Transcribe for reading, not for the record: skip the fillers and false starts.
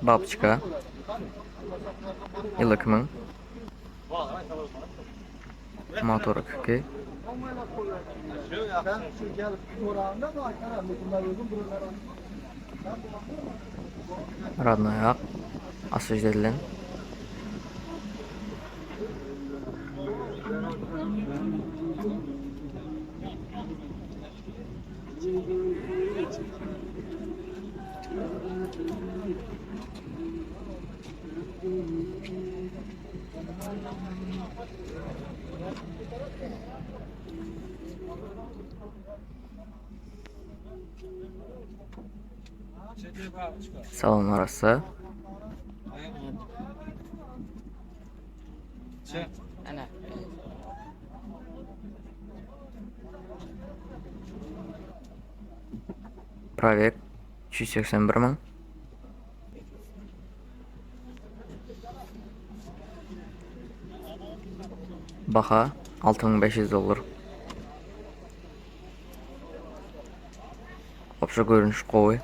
Babçka. Ýyl 2000. Motor 2. Radnoý ak. Oswežit edilen. Salon arassa. Probeg 381 müň. Baha 6500 dollar. Obşa görnüş gowy.